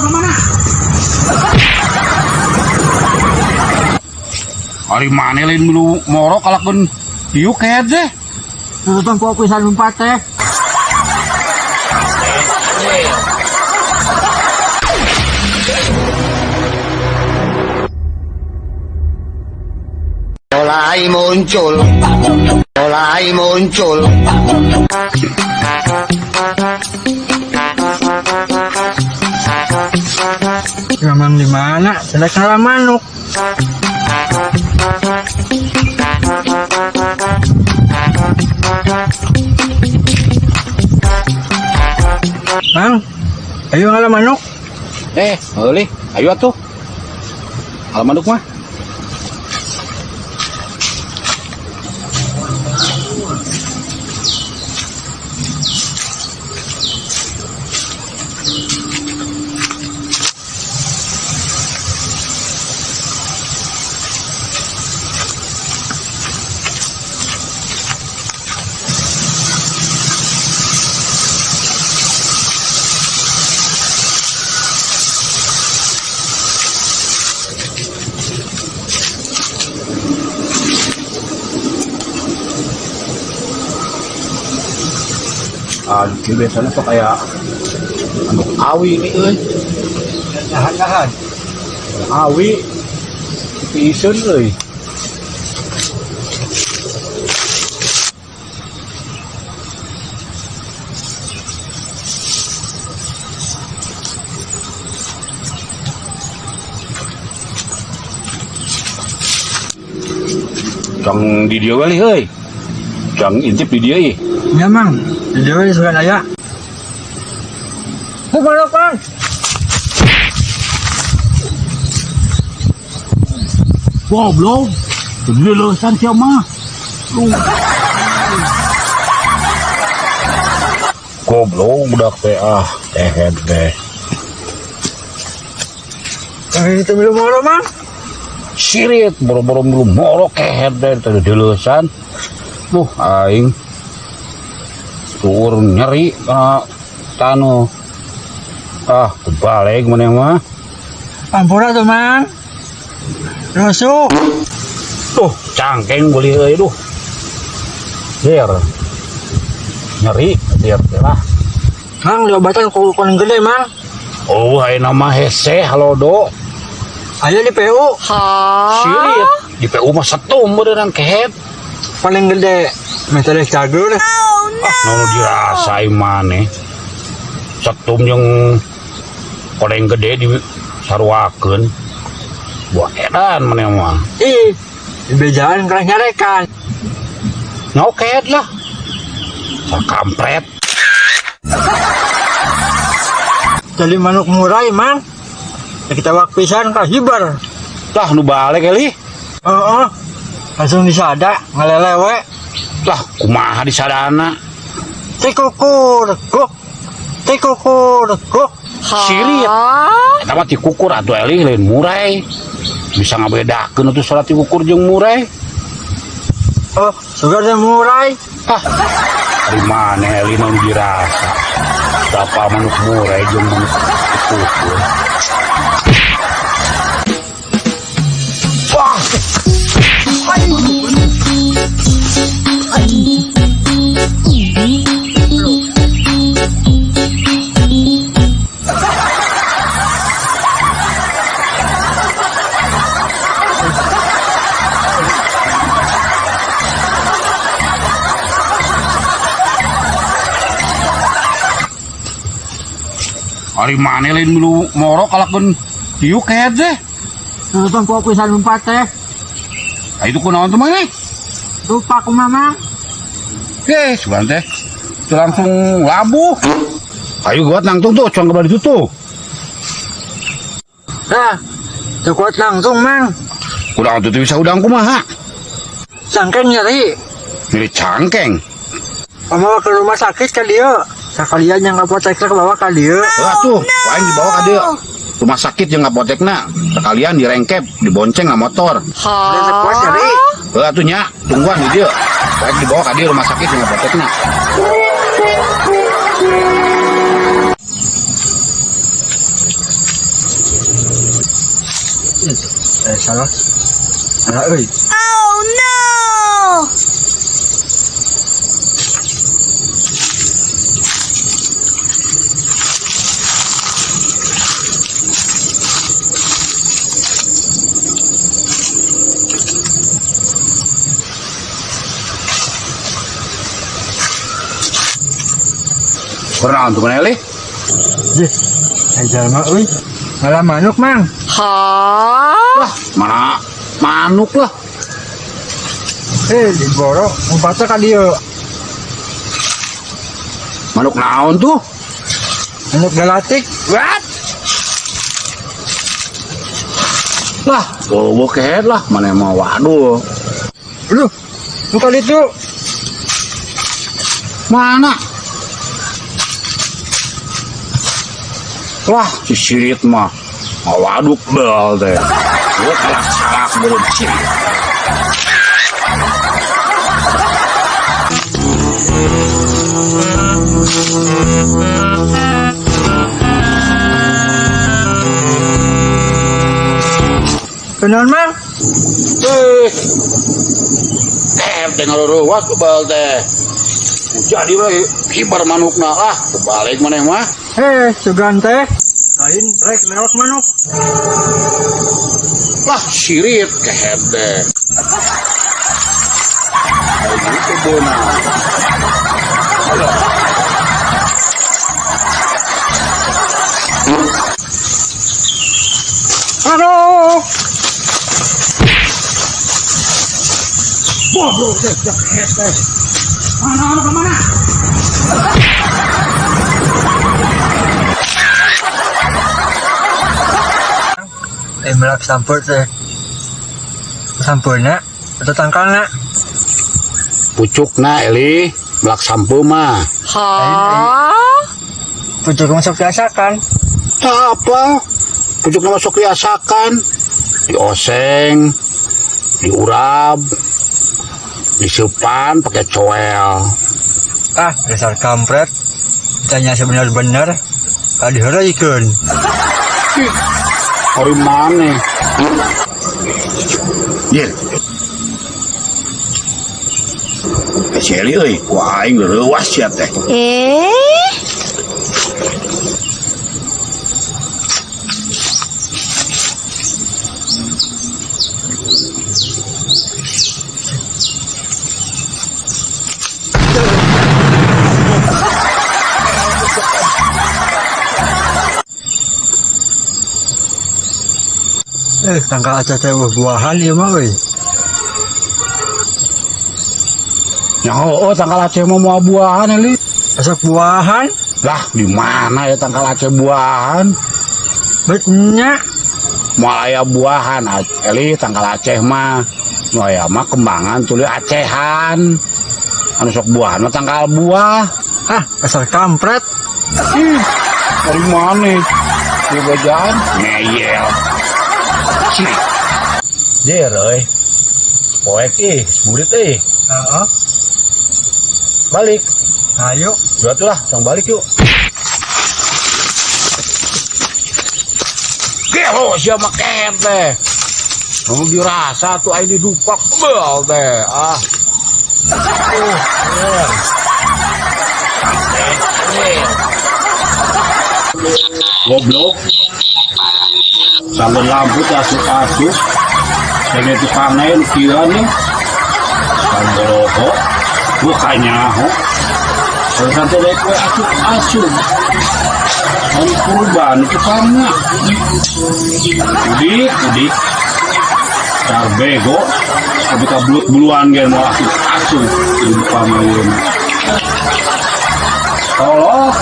ka mana? Ari maneh lain milu moro kalakeun diuk kehed teh. Tutupan ku pisan lumpat teh. Mulai muncul, mulai muncul. Memang di mana? Selek ngalah manuk. Mang, ayo ngalah manuk. Heulih, ayo atuh. Ngalah manuk mah. Aduh, biasanya sok aya anu awi ini euy. Dahan-dahan. Awi piiseun euy. Jang di dieu we euy. Jang intip di dieu ih. Ya mang, di dieu we sugan aya. Ku manuk, Mang. Goblok. Lulusan sia mah. Goblok budak teh ah, tehed teh. Itu belum moro, Mang. Sirit boro-boro belum moro kehed teh teh dileusan. Duh aing. Tuur nyeri kana tanu. Ah, kebalik maneh mah. Ampura tuh, Mang. Rusuk. Tuh, cangkeng boleh euy duh. Dir. Nyeri dir teh lah. Mang, diobatan ku kuning gede, Mang. Oh, ayeuna mah hese halodo. Ayo di PU. Sirit. Di PU mah setum beurang kehed. Paling gede. Metode cagur. Ah, nu dirasai maneh. Setum jeung koneng gede di saruakeun. Buah edan maneh mah. Ih, di bejaan keras nyarekan. Ngoket lah. Sakampret. Jadi manuk murai, Mang. Ya kita wak pisan ka hibar. Lah nu balik eli. Heeh. Langsung disada, ngalelewe. Lah kumaha disadana? Tikukur, guk. Tikukur, guk. Sirit. Eta mah tikukur atuh eli lain murai. Bisa ngabedakeun atuh salat tikukur jeung murai. Oh, sugar teh murai. Ah, di mana eli nu dirasa? Tapa manuk murai jeung manuk tikukur. Wah. Ari maneh lain milu moro kalakeun diuk kehed teh. Tutupan ku pisan lumpat teh. Ah, itu kunaon tuh maneh? Lupa ku mama. Sugan teh. Itu langsung labuh. Ayo kuat nangtung tuh, cuang ke bali tuh. Nah, tuh kuat langsung, Mang. Udang tuh bisa udang kumaha? Cangkeng nyeri. Nyeri cangkeng. Mama ke rumah sakit ka dieu. Sekalian yang apotekna ke bawah ka dieu. Lah tuh, lain dibawa ka dieu. Rumah sakit jeung apotekna sekalian direngkep, dibonceng na motor. Udah sekuat nyeri. Lah tuh nya, tungguan di dieu. Baik dibawa ka dieu rumah sakit jeung apotekna. Eh, salah. Salah euy. Oh no! Kunaon tuh maneh, Li? Jih, aya jalma euy. Ngala manuk, Mang. Lah, mana manuk lah. Eh, digoro, ngumpatna ka dieu. Manuk naon tuh? Manuk galatik. What? Lah, goblok kehed lah, mana mau waduh. Aduh, nu ka ditu. Mana? Wah, si sirit mah. Waduk bel teh. Gua kalah salak belum sirit. Kunaon, Mang? Eh. Eh, teh ngaruruwas bebal teh. Jadi we kibar manukna lah, kebalik maneh mah. Eh, sugan teh. Lain rek lewat manuk. Lah, sirit kehed teh. Kayak gitu beunang. Aduh. Goblok teh, kehed teh. Mana mana kemana? Eh, melak sampeu teh. Sampeuna atau tangkalna? Pucukna Eli, melak sampeu mah. Pucuk masuk diasakan. Tak apa. Pucukna masuk diasakan. Dioseng, diurap, diseupan pakai coel. Ah, dasar kampret. Tanya sebenar-benar. Kali diheureuikeun. Hari mana? Ye. Eh, si Eli euy, ku aing leuwas sia teh. Eh? Eh, tangkal aca teh buahan ieu mah euy. Ya oh, tangkal Aceh mah moal buahan Eli. Asa buahan? Lah, di mana ya tangkal Aceh buahan? Betnya. Moal aya buahan Eli tangkal Aceh mah. Nu aya mah kembangan tuluy Acehan. Anu sok buahan mah tangkal buah. Ah, asal kampret. Ih, dari mana? Di bejaan ngeyel. Sini. Jer euy. Poek ih, burit euy. Heeh. Balik. Ayo. Buat lah, tong balik yuk. Gelo sia mah kehed teh. Nu dirasa tuh aing didupak bel teh. Ah. Goblok. Sanggeun lampu teh asup-asup. Pengen tukang naik nu kieu nih. Samboloho. Bukannya ho. Kalau sampai naik kue asup-asup. Kan kurban tukangnya. Udik, udik. Car bego. Tapi kabelut buluan gen mau asup-asup. Lupa mah ieu. Tolong.